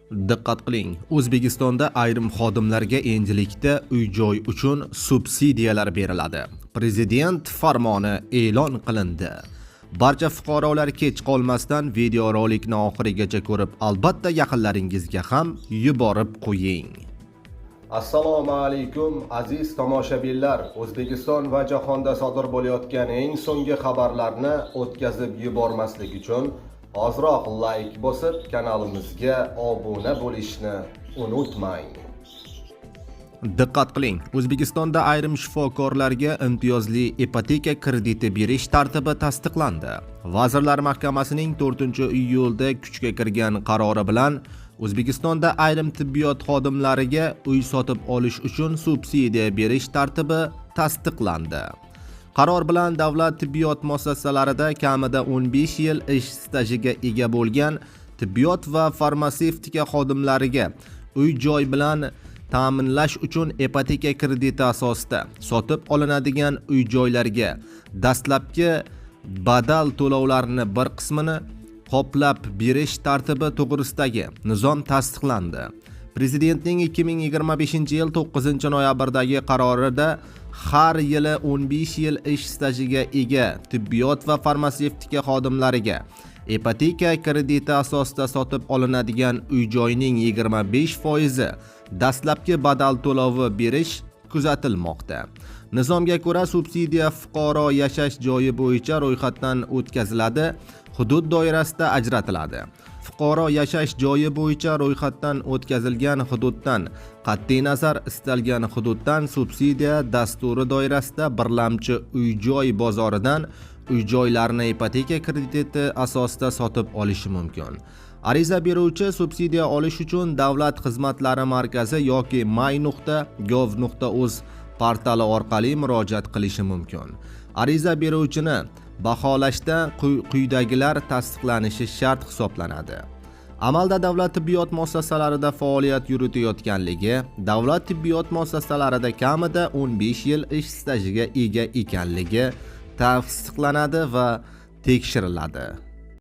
Diqqat qiling, O'zbekistonda ayrim xodimlarga endilikda uy-joy uchun subsidiyalar beriladi. Prezident farmoni e'lon qilindi. Barcha fuqarolar kech qolmasdan videorolikni oxirigacha ko'rib, albatta yaqinlaringizga ham yuborib qo'ying. Assalomu alaykum, aziz tomoshabinlar. O'zbekiston va jahonda sodir bo'layotgan eng so'nggi xabarlarni o'tkazib yubormaslik uchun ozroq layk bosib, kanalimizga obuna bo'lishni unutmang. Diqqat qiling, O'zbekistonda ayrim shifokorlarga imtiyozli ipoteka krediti berish tartibi tasdiqlandi. Vazirlar Mahkamasining 4-iyulda kuchga kirgan qarori bilan O'zbekistonda ayrim tibbiyot xodimlariga uy sotib olish uchun subsidiya berish tartibi tasdiqlandi. Qaror bilan davlat tibbiyot muassasalarida kamida 15 yil ish stajiga ega bo'lgan tibbiyot va farmatsevtika xodimlariga uy-joy bilan ta'minlash uchun ipoteka krediti asosida sotib olinadigan uy-joylarga dastlabki badal to'lovlarini bir qismini qoplab berish tartibi to'g'risidagi nizom tasdiqlandi. Prezidentning 2025-yil 9-noyabrdagi qarorida har yili 15 yil ish stajiga ega tibbiyot va farmatsevtika xodimlariga ipoteka krediti asosida sotib olinadigan uy-joyning 25% dastlabki badal to'lovi berish kuzatilmoqda. Nizomga ko'ra, subsidiya fuqaro yashash joyi bo'yicha ro'yxatdan o'tkaziladi, hudud doirasida ajratiladi. Fuqaro yashash joyi bo'yicha ro'yxatdan o'tkazilgan hududdan qat'iy nazar istalgan hududdan subsidiya dasturi doirasida birlamchi uy-joy bozoridan uy-joylarni ipoteka krediti asosida sotib olishi mumkin. Ariza beruvchi subsidiya olish uchun Davlat xizmatlari markazi yoki my.gov.uz portali orqali murojaat qilishi mumkin. Ariza beruvchini baholashda quyidagilar tasdiqlanishi shart hisoblanadi: amalda davlat tibbiyot muassasalarida faoliyat yuritayotganligi, davlat tibbiyot muassasalarida kamida 15 yil ish stajiga ega ekanligi tasdiqlanadi va tekshiriladi.